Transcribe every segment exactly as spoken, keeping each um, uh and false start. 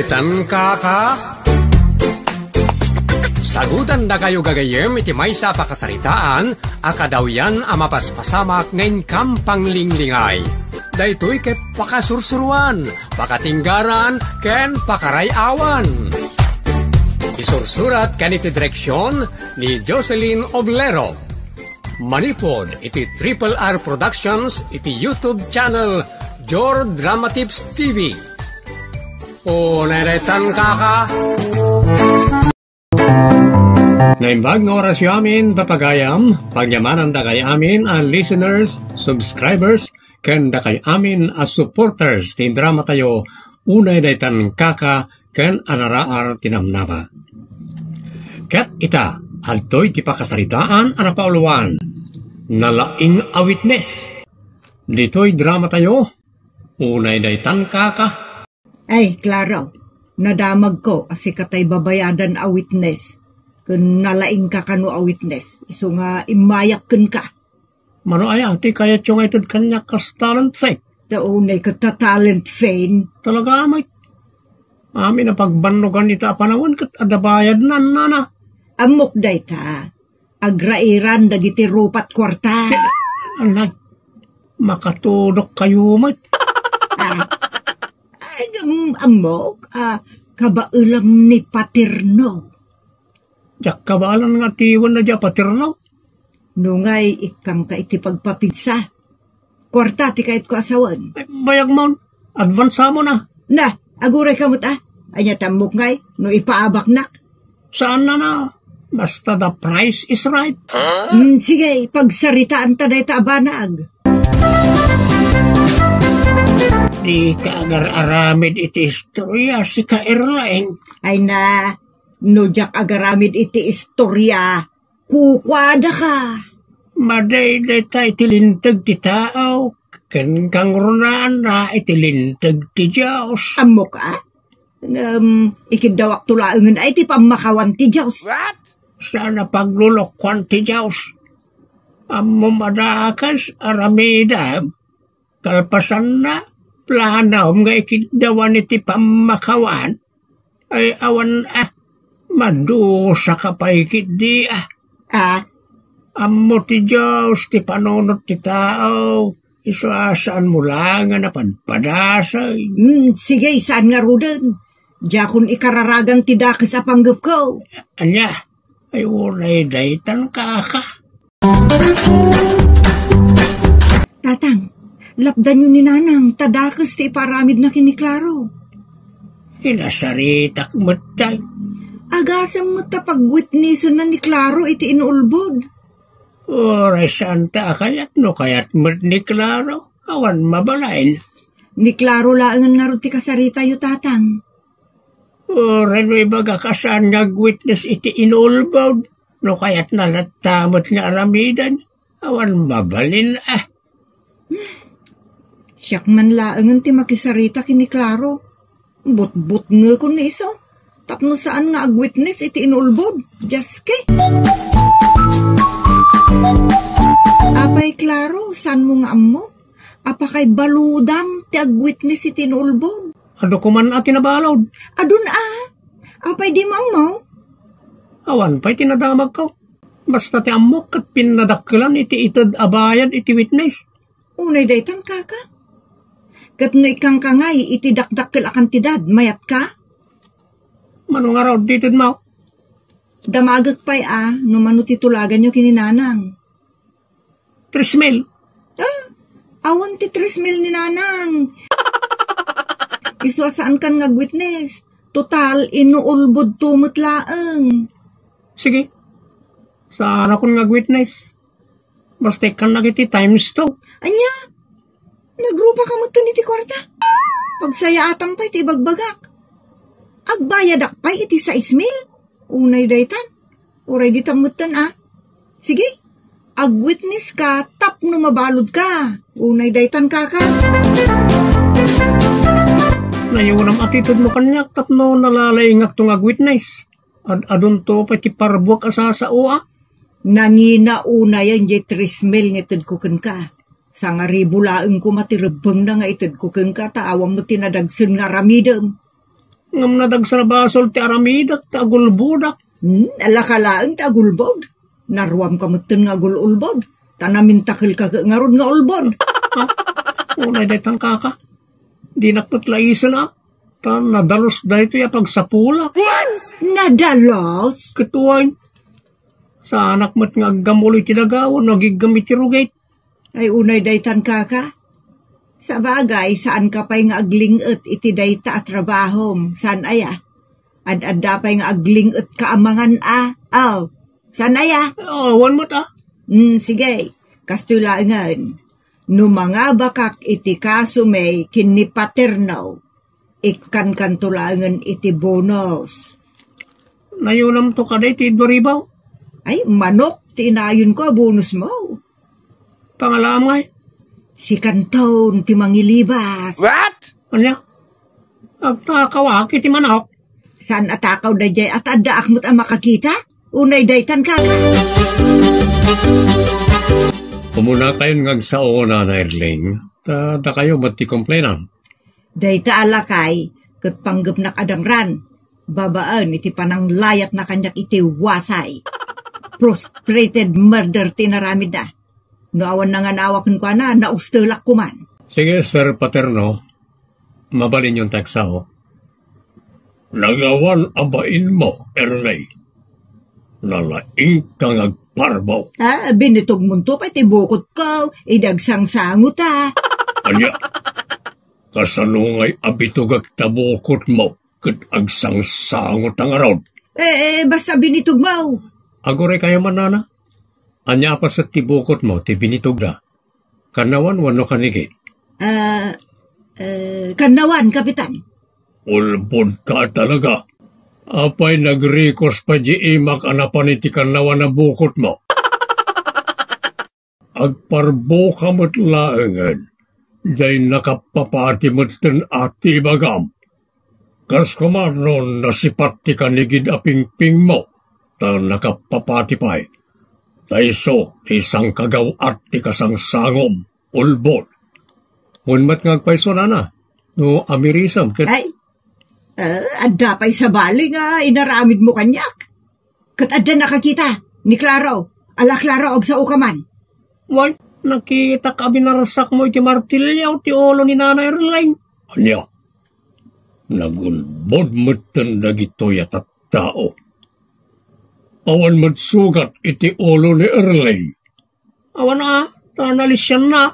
Tan kaka? Sagutandakayo gagayyem iti maysa a pakasaritaan a kadawyan a mapaspasamak nga inkam panglinglingay. Daytoy ket pakasursuruan, pakatinggaran, ken pakaray-awan. Isursurat ken iti direksion ni Jocelyn Oblero. Manipud iti Triple R Productions iti YouTube channel Jor Drama Tips T V. Unay daytan kaka. Naimbag nga orasyo amin, papagayam, pagyamanandakay amin a listeners, subscribers, ken dakay amin a supporters ti dramatayo, unay daytan kaka ken anaraar ti namnama. Ket ita, adtoy ti pakasaritaan a napauluan, Nalaing a Witness. Ditoy dramatayo, unay daytan kaka. Ay, Claro, nadamagko a sika tay babayadan a witness. Ken nalaingka kano a witness, isu nga immayak kenka. Mano aya ti kayatyo nga ited kaniak kas talent fee? Ta unay ket ta talent fee. Talaga, met. Amin a pagbannogan ita a panawen ket adda bayadnan, nana. Ammok dayta. Agrairan dagiti rupat kuarta. Anay, makatudok kayo met. Ah, ay, am-, ammok, ah, kabaelam ni Paterno. Diak kabaelan nga atiwen na dia Paterno. Nungay, ikkangka iti pagpapigsa. Kuarta ti kayatko a sawen. Ay, bayag mon. Advance mo na. Na, aguray ka met, ah. Ania ti ammok ngay, no ipaabaknak? Saan na na. Basta the price is right. Hmm, sige, pagsaritaan ta dayta a banag. Di ka agar-aramid iti istorya, sika Erlaing. Ay na, no diak agaramid iti istorya, kukuadaka. Madi dayta iti linteg ti tao, ken kangrunaanna iti linteg ti Dios. Ammok a? Ngem, ikiddawakto laengen ay ti pammakawan ti Dios. What? Saan a paglulokwan ti Dios. Ammom a dakes, aramidem. Kalpasanna, planom nga ikiddawan iti pammakawan. Ay, awan, ah, madusa ka pay ketdi, ah. Ah? Ammo ti Dios ti panunot ti tao, isu a saan mo la nga napadpadasay. Hmm, sige, saan ngaruden? Diakon ikararagan ti dakes a panggepko. Ania? Ay, unay daytan, kaka. Tatang, lapdanyo ni Nanang, ta dakes ti ipaaramidna ken ni Claro. Kinasaritak met tay. Agasem met ta pagwitnessenna ni Claro iti inulbod. Uray saan ta a kayat no kayat met ni Claro. Awan mabalin. Ni Claro laengen ngarud ti kasaritayo, Tatang. Uray no ibagak a saan nga agwitnes iti inulbod, no kayatna latta met nga aramiden, awan mabalin, ah. Siak man laengen ti makisarita ken ni Claro. Butbutngekon ni isu. Tapno saan nga agwitnes iti inulbod. Diaske. Apay, Claro, saanmo nga ammo? Apakay baludam ti agwitnes iti inulbod? Adu koman a ti nabalud. Adun a? Apay di mammaw? Awan pay ti nadamagko. Basta ti ammok ket pinnadakkelan iti ited a bayad iti witness. Unay daytan, kaka. Ket no ikkangka ngay iti dakdakkel a kantidad, mayatka? Mano ngarud ti itedmo? Damagek pay a, no mano ti tulaganyo ken ni Nanang. Tres mil. Ah, awan ti tres mil ni Nanang. Isu a saankan nga agwitnes. Total, inuulbodto met laeng. Sige. Saanakon nga agwitnes. Basta ikkannak iti times two. Ania? Nagrupaka metten iti kuarta? Pagsayaatam pay ti ibagbagak. Agbayadak pay iti sais mil? Unay daytan. Uray ditan metten a. Sige, agwitneska tapno mabaludka. Unay daytan, kaka. Nayunam a ti itedmo kaniak tapno nalalaingakto nga agwitnes. Ad-adunto pay ti parbuak a sasao a. Nangina unayen diay tres mil nga itedko kenka. Sangaribu laeng koma ti rebbengna nga itedko kenka ta awan met ti nadagsen nga aramidem. Ngem nadagsa a basol ti aramidek ta agulbodak. Hmm, alaka laeng ti agulbod. Naruamka metten nga agul-ulbod. Ta namintakelka ket ngarud nga ulbod. Ha? Unay daytan, kaka. Dinak met laisen, a. Ta nadalus daytoy a pagsapulak. Nadalus? Ket wen, saanak met nga aggamul iti daga wenno agiggem iti rugit. Ay, unay daytan, kaka. Sabagay, saanka pay nga agling-et iti dayta a trabahom. Saan aya? Ad-adda pay nga agling-etka a mangan a. Aw, saan aya? Awan met a. Hmm, sige. Kastoy laengen. No mangabakak iti kasomi ken ni Paterno, ikkankanto laengen iti bonus. Nayonamto kadi ti dua ribu? Ay, manok ti inayonko a bonusmo. Pangalaam ngay? Sikanton ti mangilibas. What? Ania? Agtakawak iti manok? Saan a takaw daydiay a ta addaak met a makakita? Unay daytan, kaka. Umunakayon nga agsao, Nana Erling, ta dakayo met ti komplenan. Dayta a lakay, ket panggepnak a dangran, babaen iti pananglayatna kaniak iti wasay. Frustrated murder ti inaramidna. No awan nangan-awa kenkuana, naustelak koman. Sige, Sir Paterno, mabalinyon ti agsao. Nagawan a bainmo, Erling. Nalaingka nga agparbo. Ah, binitugmonto pay ti bukotko, idi agsangsangot a. Ania? Kasano ngay a bitugek ta bukotmo ket agsangsangot a ngarud? Eh, eh, basta binitugmo. Aguraykayo man, Nana. Ania a paset ti bukotmo ti binitugda? Kannawan wenno kanigid? Ah, eh, kannawan, Kapitan. Ulbodka talaga. Apay nagrikos pay di imak a napan iti kannawan a bukotmo? Agparboka met laengen, diay nakapapati metten a ti ibagam. Kas koma no nasipat ti kanigid a pingpingmo, ta nakapapati pay. Ta isu ti sangkagaw-at ti kasangsangom, ulbod. Wen met nga agpayso, Nana, no amirisem ket Ay, ah, adda pay sabali nga inaramidmo kaniak. Ket adda nakakita ni Claro. Ala, Claro, agsaoka man. Wen, nakitak a binarsakmo iti martilyo ti ulo ni Nana Erling. Ania? Nagulbod metten dagitoy a tattao. Awan met sugat iti ulo ni Erling. Awan a, ta nalisianna.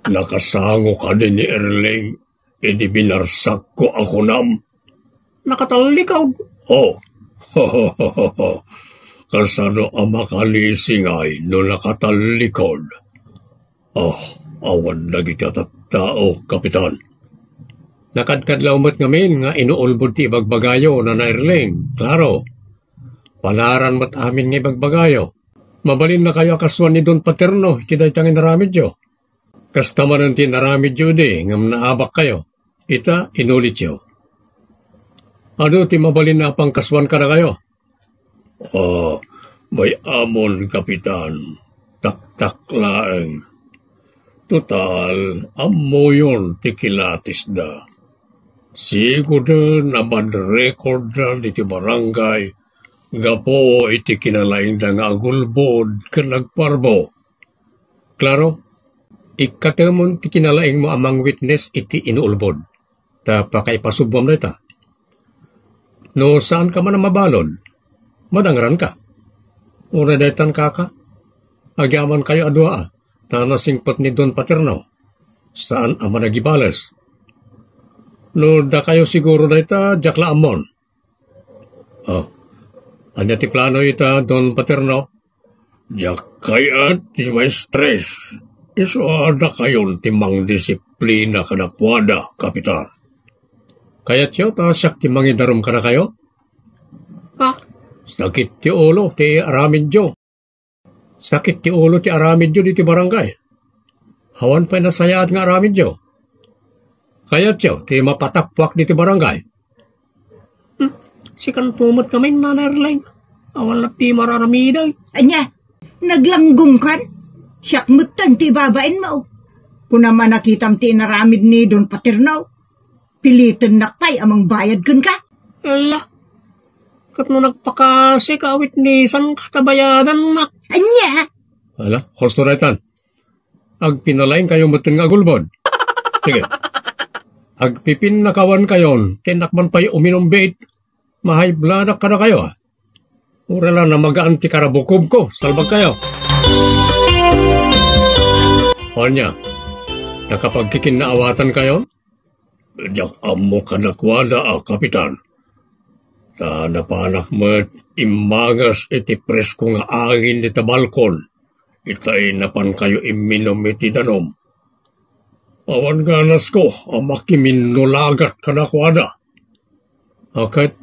Nakasango kadi ni Erling idi binarsakko a kunam? Nakatallikod. Oh. Kasano a makalisi ngay no nakatallikod? Ah, awan dagiti a tattao, Kapitan. Nakadkadlaw met ngamin nga inuulbod ti ibagbagayo, Nana Erling. Claro. Panaran met amin nga ibagbagayo. Mabalinnakayo a kasuan ni Don Paterno iti dayta nga inaramidyo. Kasta manen ti inaramidyo idi ngem naabakkayo. Ita, inulityo. Adu ti mabalin a pangkasuan kadakayo? Ah, may-amon, Kapitan. Taktak laeng. Total, ammoyon ti kilatisda. Sigoden a madrekordda diti barangay gapu iti kinalaingda nga agulbod ken agparbo. Claro, ikkatemon ti kinalaingmo a mangwitnes iti inuulbod, ta pakaipasubwam dayta. No saanka man a mabalud, madangranka. Uray daytan, kaka, agyamankayo a dua, ta nasingpet ni Don Paterno. Saan a managibales. No dakayo siguro dayta, diak la ammon. Oh, ania ti plano ita, Don Paterno? Diak kayat ti maestres. Isu a dakayon ti mangdisiplina kadakuada, Kapitan. Kayatyo ta siak ti mangidarum kadakayo? Ah, sakit ti ulo ti aramidyo. Sakit ti ulo ti aramidyo diti barangay. Awan pay nasayaat nga aramidyo. Kayatyo ti mapatappuak diti barangay? Hmm, sikanto met ngamin, Nana Erling. Awan latta ti mararamidek. Ania, naglanggongkan? Siak metten ti babainmo. Kunam a nakitam ti inaramid ni Don Paterno. Pilitennak pay a mangbayad kenka. Ala, ket no nagpakasika a witnessanka ta bayadannak. Ania? Ala, husto daytan. Agpinalaingkayo metten nga agulbod. Sige. Agpipinnakawankayon, ti innak man pay uminum biit, ma-high bloodak kadakayo, a. Uray la namagaan ti karabukobko, salbagkayo. Ania, nakapagkikinnaawatankayon? Diak ammo kadakuada a kapitan. Ta napanak met immangas iti presko nga angin dita balkon, itay napankayo imminum iti danum. Awan ganasko a makiminnulagat kadakuada. A ket,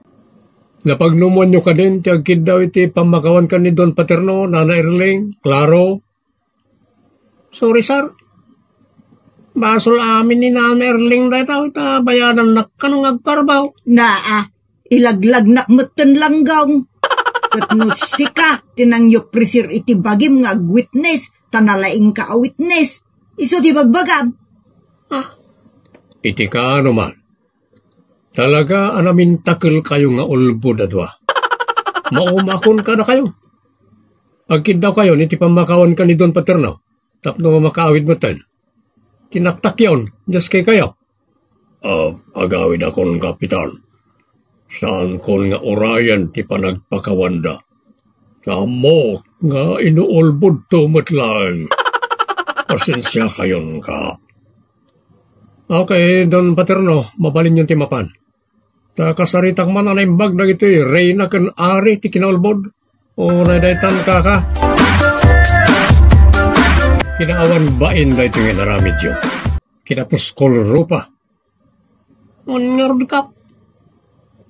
napagnumoanyo kadin ti agkiddaw iti pammakawan ken ni Don Paterno, Nana Erling, Claro? Sorry, sir. Basol amin ni Nana Erling dayta, ta bayadannak kano nga agparbaw. Naa, ilaglagnak metten langgong. Ket no sika ti nangyopresir iti bagim nga agwitnes, ta nalaingka a witnes, isu ti bagbagam. Ah. Iti kaano man, talaga a namintakelkayo nga ulbod a dua. Maumakon kadakayo. Agkiddawkayon iti pammakawan ken ni Don Paterno tapno makaawid metten. Tinaktakyon, Dios kaykayo. Ah, agawidakon, Kapitan. Saankon nga urayen ti panagpakawanda. Ammok nga inuulbodto met laeng. Pasensiakayon, Kap. Okay, Don Paterno, mabalinyon ti mapan. Ta kasaritak man a naimbag dagitoy reyna ken ari ti kinaulbod. Uray daytan, kaka. Kinaawan bain daytoy nga inaramidyo. Kinapuskol rupa. Ania ngarud, Kap?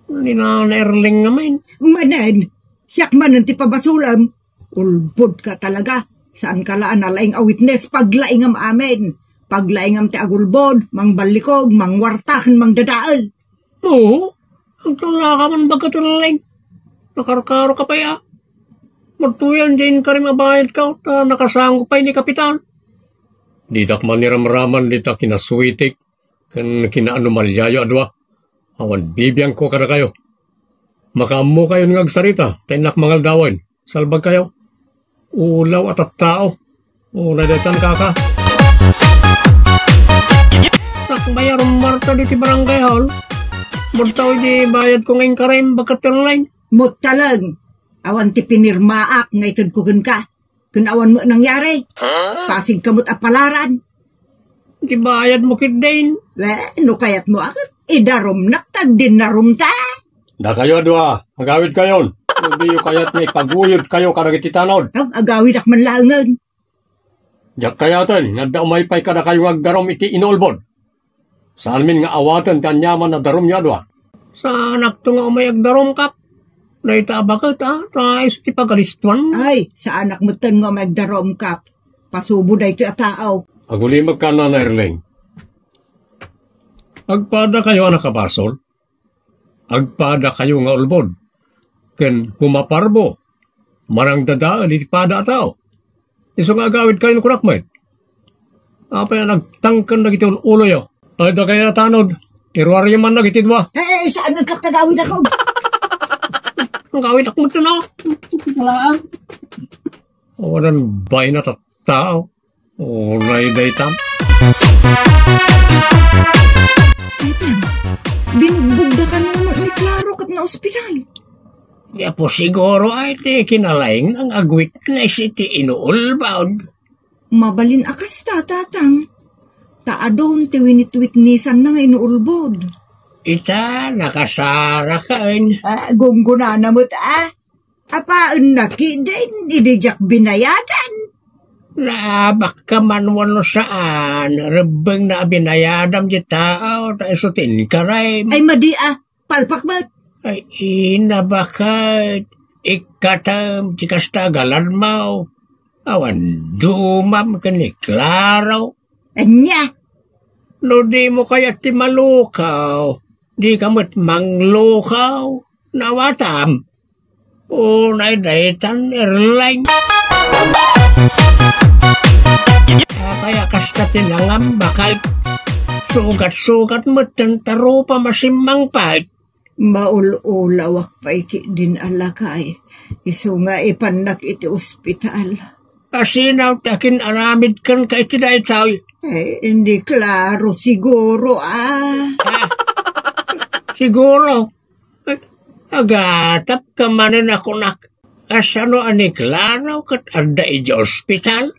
Ni Nana Erling ngamin. Manen, siak manen ti pabasolem. Ulbodka talaga. Saanka la a nalaing a witness, paglaingam amin. Paglaingam ti agulbod, mangballikog, mangwarta, ken mangdadael. Oo, agtulaka man, Baket Erling. Nakarkaroka pay a. Madtoyen diay inkarim a bayadko, ta nakasango pay ni Kapitan. Ditak man iramraman dita kinasuitik ken kinaanomalyayo a dua. Awan bibiangko kadakayo. Makaammokayon nga agsarita, ta innak mangaldawen. Salbagkayo. Ulaw a tattao. Uray daytan, kaka. Sakbay a rummuarta ditoy barangay hall. Madtao idi bayadko nga inkarim, Baket Erling. Muttaleng. Awan ti pinirmaak nga itedko kenka. Ken awan met nangyari. Pasigka met a palaran. Ti bayadmo ketdin. Wen, no kayatmo a ket, idarumnak ta agdinnarumta. Dakayo a dua, agawidkayon. No diyo kayat nga ipaguyodkayo kadagiti tanod. Aw, agawidak man laengen. Diak kayaten nga adda umay pay kadakayo nga agdarum iti inuulbod. Saanmin nga awaten ti aniaman a darumyo a dua. Saanakto nga umay agdarum, Kap. Dayta a baket, a, ta isu ti pagalistuan. Ay, saanak metten nga umay agdarum, Kap. Pasubo daytoy a tao. Agulimekka, Nana Erling. Agpadakayo a nakabasol. Agpadakayo nga ulbod. Ken pumaparbo. Manangdadael iti pada a tao. Isu nga agawidkayo no kunak met. Apay a nagtangken dagiti ul-uloyo? Ay, dakayo a tanod. Iruaryo man dagiti dua. Eh, eh, saan nagkakagawid ako? Ang gawid ako ito, no? Wala, ah. Awanan bay na tattao. Uray daytan. Binugbog da kano ni Claro ket naospital. Gapu siguro ay ti kinalaing nang agwitness iti inuulbod. Mabalin a kasta, Tatang. Ta adun ti winitwitnisanna nga inuulbod. Ita, nakasaraken. Ah, gunggonana met, ah. Apaenna ketdin idi diak binayadan. Naabakka man wenno saan, rebbengna a binayadam ti tao, ta isu ti inkarim. Ay, madi, ah. Palpak met. Ay, ina, baket ikkatem ti kasta a galadmaw. Awan dumam ken ni Claro. Ania? No dimo kayat ti malukaw, dika met manglukaw. Naawatam? Unay daytan, Erling. Apay a kasta ti nangam, baket? Sugat-sugat met ti tarupa, masimmang pay. Maul-ulawak pay ketdin a lakay. Isu nga ipannak iti ospital. Asino ti akin-aramid kenka iti daytoy? Eh, ni Claro siguro, ah. Ah, siguro. Eh, agatapka manen a kunak. Kasano a ni Claro ket adda idiay ospital?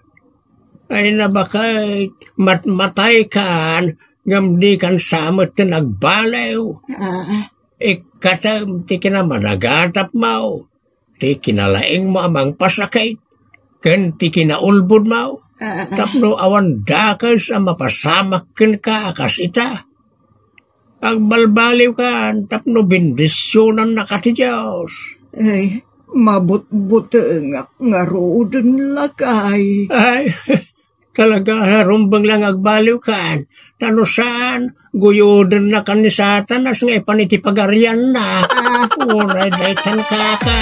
Ay, nabakay, matmataykan, ngem dikan sa met ti nagbaliw. Ah. Ikkatem ti kinamanagtapmo, ti kinalaingmo a mangpasakit, ken ti kinaulbodmo, Ah. tapno awan dakes a mapasamak kenka a kas ita. Agbalbaliwkan tapno bendisionannaka ti Dios. Ay, mabutbutengak ngaruden, lakay. Ay, talaga, rumbeng lang agbaliwkan. Ta no saan, guyudennakan ni Satanas nga ipan iti pagarianna. Ah. Uray daytan, kaka.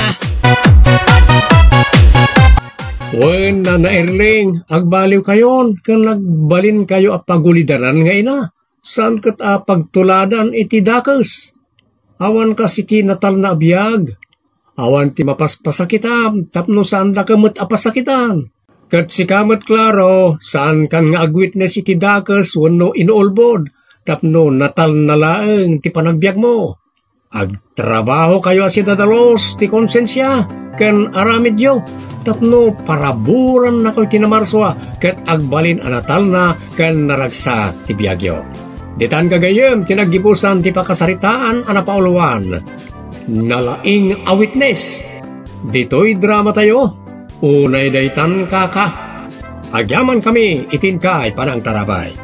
Wen, Nana Erling, agbaliwkayon ken nagbalinkayo a pagulidanan nga ina. Saan ket a pagtuladan iti dakes. Awan kas iti natalna a biag. Awan ti mapaspasakitam tapno saandaka met a pasakitan. Ket sika met, Claro, saankan nga agwitnes iti dakes wenno inuulbod tapno natalna laeng ti panagbiagmo. Agtrabahokayo a sidadalos ti konsensia ken aramidyo tapno paraburannakoy ti namarsua ket agbalin a natalna ken naragsak ti biagyo. Ditan gagayyem ti naggibusan ti pakasaritaan a napauluan, Nalaing a Witness. Ditoy dramatayo, unay daytan, kaka. Agyamankami iti inkay panangtarabay.